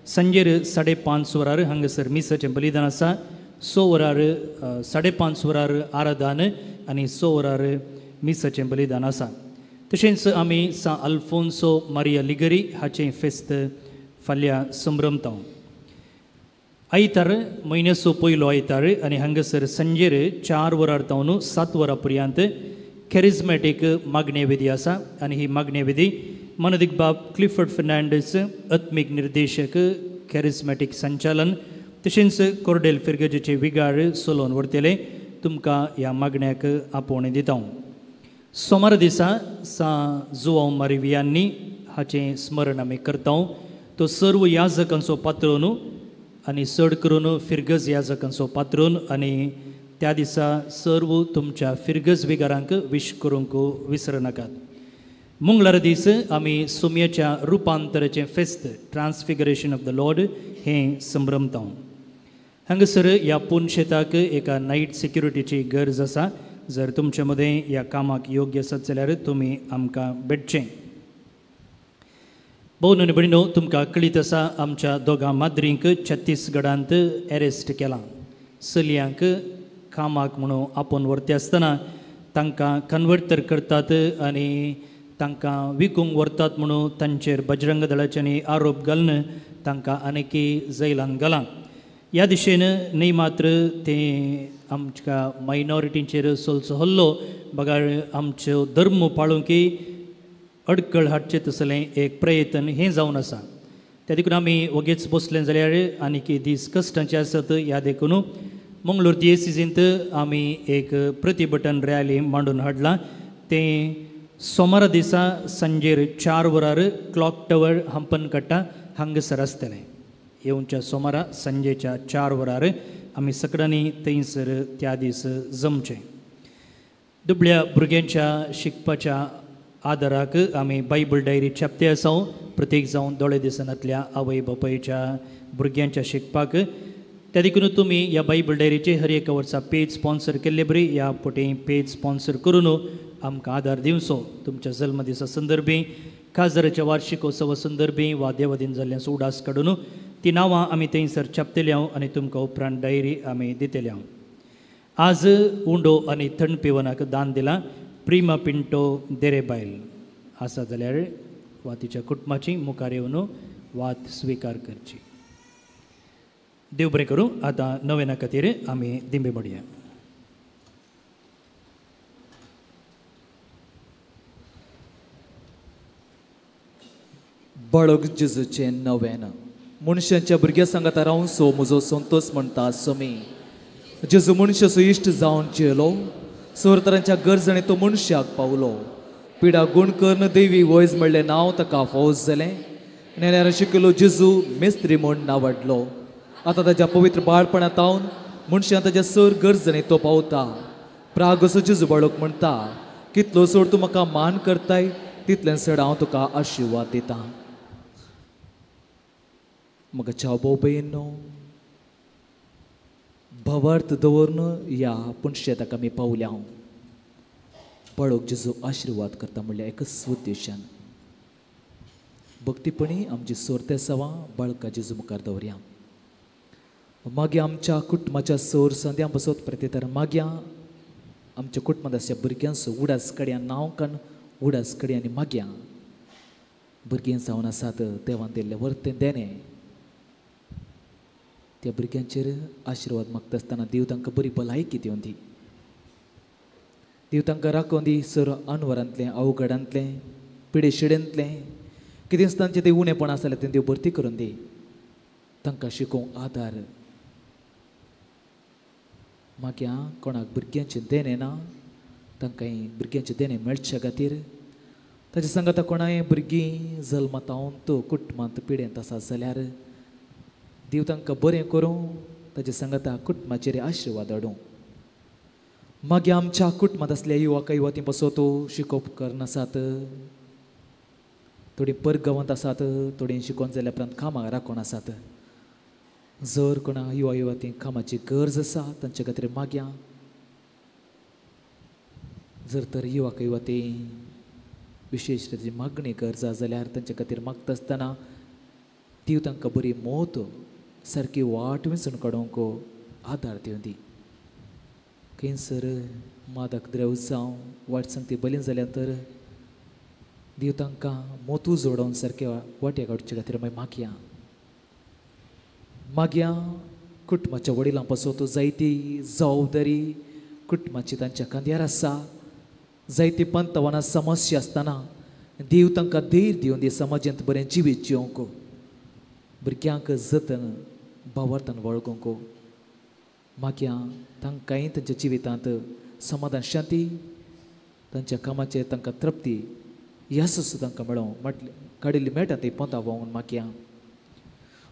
सांजेर 5:30 वरार हांगासर मिसाचें बलिदान आसा. 6 वरार 5:30 वरार आराधन आनी 6 वरार मिसाचें बलिदान आसा. तशेंच आमी सा अल्फोन्सो मारिया लिगरी हाचें फेस्त फाल्यां संभ्रमता. आयतार म्हयन्याचो पयलो आयतार आनी हांगासर सांजेर 4 वरार तावन 7 वरां पर्यंत कॅरिज्मॅटीक मागणे विधी आसा. आनी ही मागणे विधी मनदीक बाब क्लिफर्ड फेर्नांडीस, आत्मीक निर्देशक, कॅरिज्मॅटीक संचालन, तशेंच कोर्डेल फिरगजेचे विगार सोलोवन व्हरतले. तुमकां ह्या मागण्याक आपोवणें दिता. सोमार दिसा सा जुवांव मारिवियांनी हाचें स्मरण आमी करता. तो सर्व याजकांचो पात्रोन आनी चड करून फिरगज याजकांचो पात्रोन आनी त्या दिसा सर्व तुमच्या फिरगज विगारांक विश करूंक विसरनाकात. मंगळार दीस आमी सुमयेच्या रुपांतराचें फेस्त, ट्रान्सफिगरेशन ऑफ the Lord, हें संभ्रमता. हांगासर ह्या पुनशेताक एका नायट सिक्युरिटीची गरज आसा. जर तुमचे मदें ह्या कामाक योग्य आसत जाल्यार तुमी आमकां भेटचें. भोवन आनी भयणीनो, तुमकां कळीत आसा आमच्या दोगां माद्रींक छत्तीसगडांत एरेस्ट केलां. चलयांक कामाक म्हणून आपोवन व्हरता आसतना तांकां कन्वर्ट करतात आनी तांकां विकूंक व्हरतात म्हणून तांचेर बजरंग दळाच्यांनी आरोप घालून तांकां आनीकी जैलान घालां. ह्या दिशेन न्ही मात्र ते आमच्या मायनॉरिटींचेर चलचो हल्लो बगर आमच्यो धर्म पाळूंक अडकळ हाडचें तसलें एक प्रयत्न हें जावन आसा. त्या देखून आमी वगेच बसले जाल्यार आनीक दीस कश्टांचे आसत. ह्या देखून मंगळूर दियेसीजींत आमी एक प्रतिभटन रॅली मांडून हाडलां. तें सोमारा दिसा सांजेर 4 वरार क्लॉक टवर हंपनकट्टा हांगासर आसतलें. येवच्या सोमारा सांजेच्या 4 वरार आमी सगळ्यांनी थंयसर त्या दीस जमचें. दुबळ्या भुरग्यांच्या शिकपाच्या आदाराक आमी बायबल डायरी छापते आसा. प्रत्येक जावन दोळे दिसनातल्या आवय बापायच्या भुरग्यांच्या शिकपाक त्या देखून तुमी ह्या बायबल डायरीचे हर एका वर्सा पेज स्पॉन्सर केल्ले बरी ह्या पटी पेज स्पॉन्सर करून आमकां आदार दिवचो. तुमच्या जल्मदिसा संदर्भी, काजराच्या वार्षिकोत्सवा संदर्भी वा देवादीन जाल्ल्याचो उडास काडून ती नांवां आमी थंयसर छापतले हांव आनी तुमकां उपरांत डायरी आमी दितले हांव. आज उंडो आनी थंड पिवनाक दान दिलां प्रिमा पिंटो देरे बायल आसा जाल्यार वा तिच्या कुटुंबाची मुखार येवन वात स्विकार करची. देव बरें करूं. आतां नवेना खातीर आमी दिंबे मोडया. बाळक जेजूचें नवेन मनशांच्या भुरग्या सांगाता रावन सो म्हजो संतोष म्हणटा समी. जेजू मनशाचो इश्ट जावन जेलो, सोर तरांच्या गरजांनी तो मनशाक पावलो. पिडा गुण करून देवी वैज म्हणलें नांव ताका फौज जालें. नेण्यार शिकलो जेजू मेस्त्री म्हूण नांवाडलो. आतां ताज्या पवित्र बाळपणांत हांव मनशान ताज्या सर गरजांनी तो पावता. प्राग असो जेजू बाळक म्हणटा, कितलो चड तूं म्हाका मान करताय तितलें चड हांव तुका आशिर्वाद दितां. म्हाका चाव भाव भयणींनो, भावार्थ दवरून ह्या पुणशेताक आमी पावल्या. हांव बाळक जेजू आशिर्वाद करता म्हणल्यार एकच उद्देशान भक्तीपणी आमची सोरते सवां बाळका जेजू मुखार दवरया. मागीर आमच्या कुटुंबाच्या सोर संद्यां बसत प्रत्येतर मागीर आमच्या कुटुंबांत आसच्या भुरग्यांचो उडास कडया नांव कान उडास कडया आनी मागीर भुरगीं जावन आसात देवान दिल्लें वर्तें देणें त्या भुरग्यांचेर आशिर्वाद मागता आसतना देव तांकां बरी भलायकी दिवन दी. देव तांकां राखोवन दी सर अनवरांतलें, अवघडांतलें, पिडेशिडेंतलें कितेंच तांचें तें उणेपण आसा जाल्यार तें देव भरती करून दी. तांकां शिकोवंक आदार. मागीर कोणाक भुरग्यांचें देणें ना तांकां भुरग्यांचें देणें मेळचे खातीर ताचे सांगाता कोणाय भुरगीं जल्मात तो कुटुंबांत पिडेंत आसा जाल्यार देव तांकां बरें करूं, ताचे सांगाता कुटुंबाचेर आशिर्वाद हाडूं. मागीर आमच्या कुटुंबांत आसल्या युवक युवती पासत शिकोवप करनासात, थोडीं परगांवांत आसात, थोडीं शिकोवन जाल्या उपरांत कामाक राखून आसात. जर कोणा युवा युवती कामाची गरज आसा तांचे खातीर मागया. जर तर युवक युवती विशेश ताची मागणी गरज आसा जाल्यार तांचे खातीर मागता आसतना देव तांकां बरी मोत सारकी वाट वेंचून काडूंक आदार दिवं दी. खंयसर मादक द्रव जावं वाट सांगती बलीन जाल्यार तर देव तांकां मोतू जोडोवन सारके वाटे काडचे खातीर मागीर मागया. मागया कुटुंबाच्या वडिलां पासत जायती जबाबदारी कुटुंबाची तांच्या खांद्यार आसा. जायती पंतवाना समस्या आसतना देव तांकां धैर्य दिवन दी समाजांत बरें जिवीत जिवंक, भुरग्यांक जतन भावार्थान वळगूंक. मागीर तांकांय तांच्या जिवितांत समाधान, शांती, तांच्या कामाचेर तांकां तृप्ती, येस तांकां मेळोवं म्हटलें काडिल्ली मेळटा ती पंता व्हांवून मागया.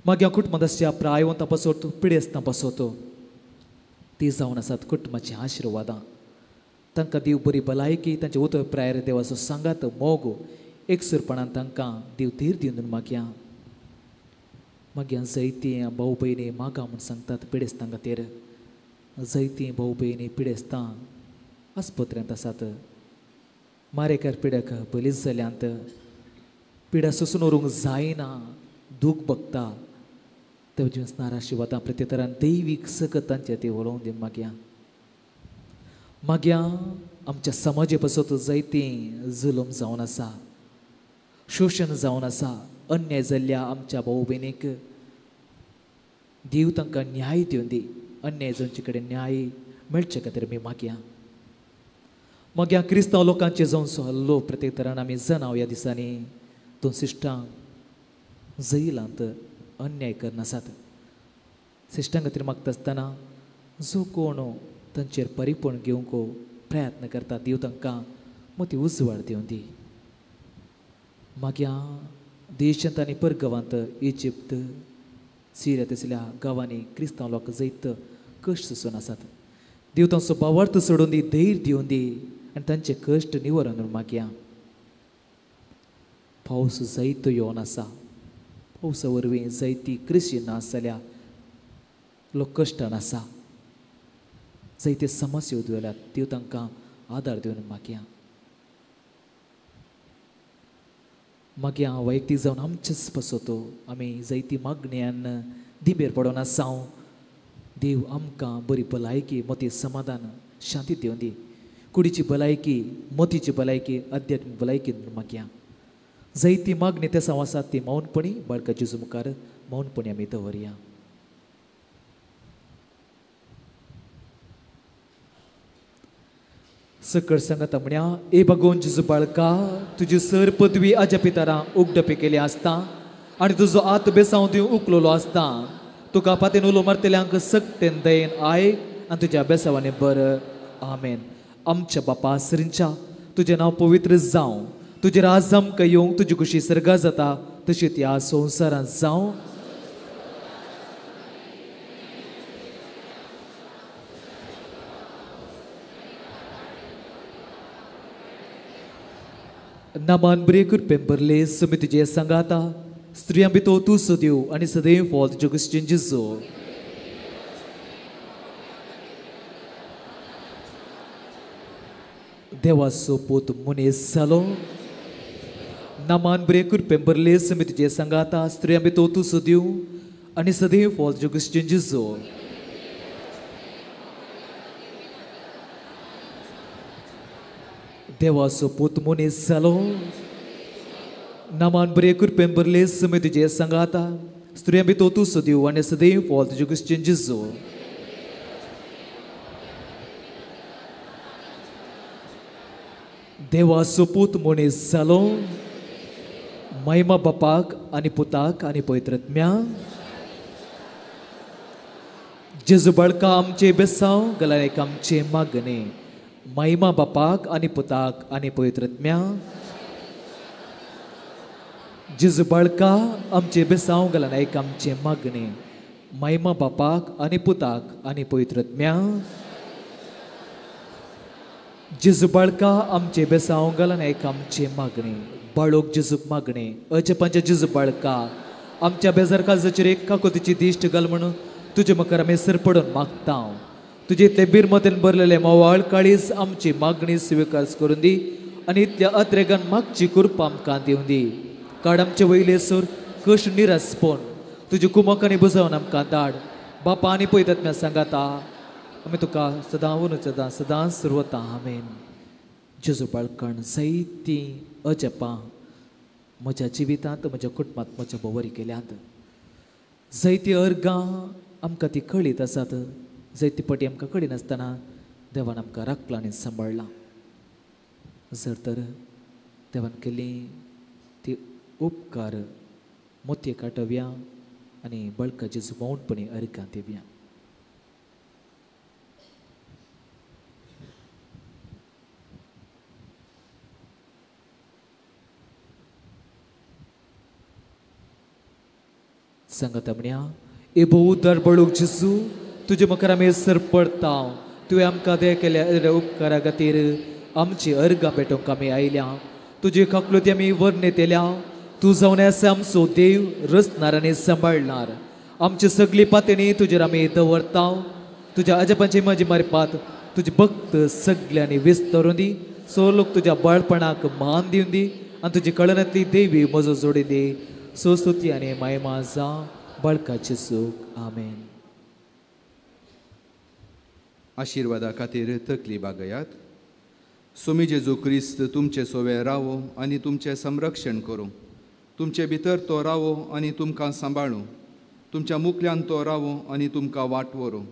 मागीर कुटुंबांत आसच्या प्रायवंतां पासत, पिडेस्तां पासत ती जावन आसात कुटुंबाचीं आशिर्वादां. तांकां देव बरी भलायकी, तांचे उतर प्रायर देवाचो सांगात, मोग, एकसुरपणान तांकां देव धीर दिवन मागया. मागीर जैती भाव भयणी मागा म्हूण सांगतात पिडेस्तां खातीर. जैती भाव भयणी पिडेस्तां आस्पत्र्यांत आसात, मारेकार पिडक बलीच जाल्यांत, पिडा सोसून उरूंक जायना, दूख बगता तेवजी नाराशिवादां प्रत्येतरान दैवीक सकत तांचे ती उलोवंक दी मागया. मागया आमच्या समाजे पासत जायतीं जुलूम जावन आसा, शोशण जावन आसा, अन्याय जाल्ल्या आमच्या भाव भयणीक देव तांकां न्याय दिवन दी. अन्याय जावचे कडेन न्याय मेळचे खातीर आमी मागया. मागया क्रिस्तांव लोकांचे जावन हल्लो प्रत्येक तरान आमी जनाव ह्या दिसांनी दोन सिश्टांक जैलांत अन्याय करनासात. सिश्टां खातीर मागता आसतना जो कोण तांचेर परिपूर्ण घेवंक प्रयत्न करता देव तांकां मोती उजवाड दिवन दी. मागीर देशांत आनी परगांवांत इजिप्त, सिरिया तसल्या गांवांनी क्रिस्तांव लोक जैत कश्ट सोसून आसात. देव तांचो भावार्थ सोडून दी, धैर्य दिवन दी आनी तांचे कश्ट निवरून मागया. पावस जायतो येवन आसा. पावसा वरवीं जायती कृशी नाश जाल्या, लोक कश्टान आसा, जायते समस्या उद्भवल्यात. देव तांकां आदार दिवन मागया. मागया वैयक्तीक जावन आमचेच पसतो आमी जायती मागण्यान दिंबेर पडोन आसा. देव आमकां बरी भलायकी, मती समाधान, शांती दिवन दी. कुडीची भलायकी, मतीची भलायकी, अध्यात्मीक भलायकी मागया. जायती मागणी ते आसात ती मौनपणी बाळका जेजू मुखार मौनपणी आमी दवरया. सकळ सांगता म्हण्या, ए भगवंत जेजू बाळका, तुजी सर पदवी आज्या पितारां उगडपी केली आसता आनी तुजो आत बेसांव दिवन उखलोलो आसता. तुका पातेन उलो मारतल्यांक सक्तेन दयेन आयक आनी तुज्या बेसांवांनी बर. आमेन. आमच्या बापा सरींच्या, तुजें नांव पवित्र जावं, तुजें राज आमकां येवंक, तुजी खुशी सर्गा जाता तशी त्या संवसारांत जावं. नामान बरे कृपेन भरले, सुमी तुजे सांगाता, स्त्रियां भितर तूं सदैव आनी सदैव फॉल तुज्या क्रिश्चन जेजू. देवाचो पूत मनीस जालो. नामान बरे कृपेन भरले, सुमी तुजे सांगाता, स्त्रियां भितर तूं सदैव आनी सदैव फॉल तुज्या क्रिश्चन जेजू. देवाचो पूत मनीस जालो. नामान बरे कृपेन भरले, सुमी तुजे सांगाता, स्त्रियां भितर तूं सदैव आनी सदैव फॉल तुज्या क्रिश्चन जेजू. देवाचो पूत मनीस जालो. महिमा बापाक आनी पुताक आनी पवित्र आत्म्या. जेजू बाळका आमचे बेसांव गलानेक आमचे मागणे. महिमा बापाक आनी पुताक आनी पवित्र आत्म्या. जेजू बाळका आमचे बेसांव गलानेक आमचे मागणे. महिमा बापाक आनी पुताक आनी पवित्र आत्म्या. जेजू बाळका आमचे बेसांव गलानेक आमचे मागणे. बाळोक जेजूक मागणे. अजपांच्या जेजू बाळका आमच्या बेजार काळजाचेर एक काकोतीची दिश्ट घाल म्हणून तुजे मुखार आमी सरपडून मागता. तुजे इतले बिरमतेन भरलेले म्होंवाळ काळीज आमची मागणी स्विकार करून दी आनी इतल्या अत्रेगान मागची कृपा आमकां दिवन दी. काड आमचे वयले सूर कश्ट निरासपण तुजे कुमक आनी बुजावन आमकां धाड. बापा आनी पयतात सांगाता आमी तुका सदां वनू सदां सदांच सुरवता. आमेन. जेजू बाळकण जायतीं अजपां म्हज्या जिवितांत, म्हज्या कुटुंबांत, म्हज्या भोंवरी केल्यांत. जायतीं अर्गां आमकां ती कळीत आसात, जायती पटी आमकां कळिनासतना देवान आमकां राखलां आनी सांबाळ्ळां. जर तर देवान केल्ली ती उपकार मोतये काटोवया आनी बळका जेजू मौनपणी अर्गां दिवया. सांगता म्हण्या, ए भोव बळूक जेजू, तुजे मुखार आमी सरपडता. तुवें आमकां दे केल्या उपकारा खातीर आमची अर्गां पेटोवंक आमी आयल्या. तुजी काकलुती आमी वर्णेतल्या. तूं जावन आसा आमचो देव, रचणार आनी सांबाळणार. आमची सगळी पातेणी तुजेर आमी दवरता. तुज्या अजपांची म्हजी मारपात तुजी भक्त सगल्यांनी विस्तरून दी. सो लोक तुज्या बाळपणाक मान दिवन दी आनी तुजी कळनांतली देवी म्हजो जोडी दी. सो स्तुती आनी महिमा जावं बाळकाचें सूख. आमेन. आशिर्वादा खातीर तकली बागयात. सोमी जेजू क्रिस्त तुमचे सोवे रावो आनी तुमचें संरक्षण करूं. तुमचे भितर तो रावो आनी तुमकां सांबाळूं. तुमच्या मुखल्यान तो रावो आनी तुमकां वाट व्हरूं.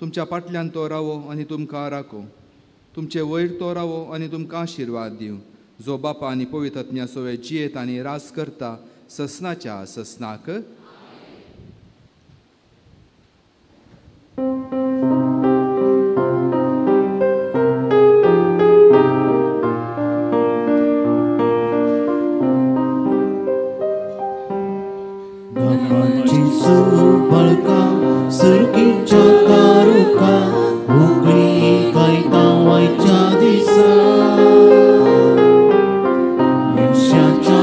तुमच्या फाटल्यान तो रावो आनी तुमकां राखूं. तुमचे वयर तो रावो आनी तुमकां आशिर्वाद दिवं. जो बापा आनी पवित्र आत्म्या सोवे जियेत आनी राज करता ससनाच्या ससनाक. दिसा मनशाच्या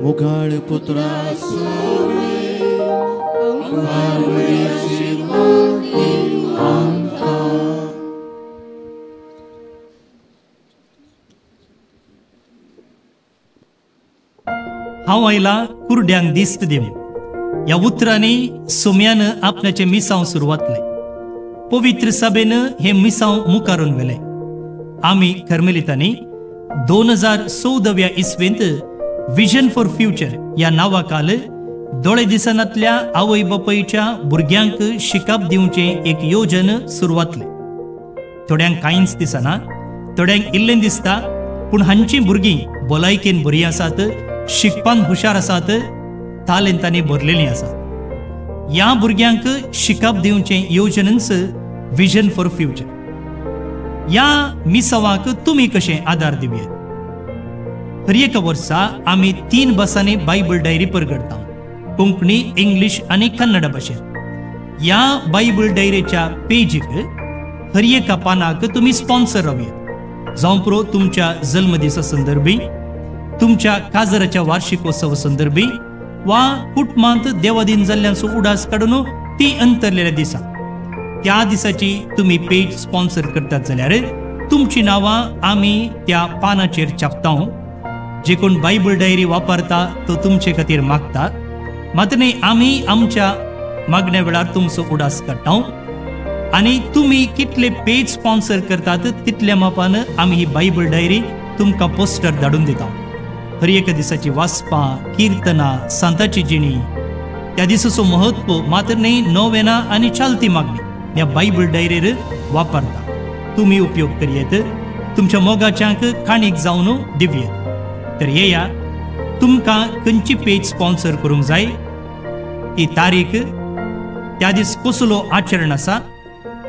मुगाळ पुत्रा सोवे आशीर्वाद दी आमकां. हांव आयला कुरड्यांक दिस्त दिवं ह्या उतरांनी सोम्यान आपल्याचें मिसांव सुरवातलें. पवित्र सभेन हें मिसांव मुखारून व्हेलें. आमी कर्मेलितांनी 2014व्या इस्वेंत विजन फॉर फ्युचर ह्या नांवाखाल दोळे दिसनांतल्या आवय बापायच्या भुरग्यांक शिकप दिवचें एक योजन सुरवातलें. थोड्यांक कांयच दिसना, थोड्यांक इल्लें दिसता, पूण हांचीं भुरगीं भलायकेन बरीं आसात, शिकपान हुशार आसात, तालेंतांनी भरलेलीं आसात. ह्या भुरग्यांक शिकप दिवचें योजनच विजन फॉर फ्युचर. ह्या मिसावाक तुमी कशें आदार दिवयेत? हर एका वर्सा आमी 3 भासांनी बायबल डायरी परगडटा, कोंकणी, इंग्लीश आनी कन्नड भाशेंत. ह्या बायबल डायरीच्या पेजीक हर एका पानाक तुमी स्पॉन्सर रावयेत. जावं पुरो तुमच्या जल्मदिसा संदर्भी, तुमच्या काजराच्या वार्षिकोत्सव संदर्भी वा कुटुंबांत देवादीन जाल्ल्यांचो उडास काडून ती अंतरलेल्या दिसा त्या दिसाची तुमी पेज स्पॉन्सर करतात जाल्यार तुमची नांवां आमी त्या पानाचेर छापता. जे कोण बायबल डायरी वापरता तो तुमचे खातीर मागता, मात न्ही आमी आमच्या मागण्या वेळार तुमचो उडास काडटा आनी तुमी कितले पेज स्पॉन्सर करतात तितल्या मापान आमी ही बायबल डायरी तुमकां पोस्टर धाडून दिता. हर एका दिसाची वाचपां, किर्तनां, सांताची जिणी, त्या दिसाचो म्हत्व मात्र न्ही नोवेना आनी चालती मागणी ह्या बायबल डायरीर वापरता. तुमी उपयोग करयेत, तुमच्या मोगाच्यांक काणीक जावन दिवयेत. तर येया, तुमकां खंयची पेज स्पॉन्सर करूंक जाय, ती तारीख, त्या दीस कसलो आचरण आसा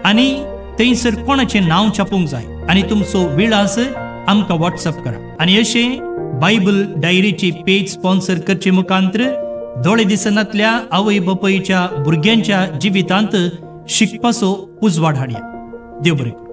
आनी थंयसर कोणाचें नांव छापूंक जाय आनी तुमचो विळास आमकां वॉट्सअप करा. आनी अशें बायबल डायरीची पेज स्पॉन्सर करचे मुखांतर दोळे दिसनांतल्या आवय बापायच्या भुरग्यांच्या जिवितांत शिकपाचो उजवाड हाडया. देव बरें.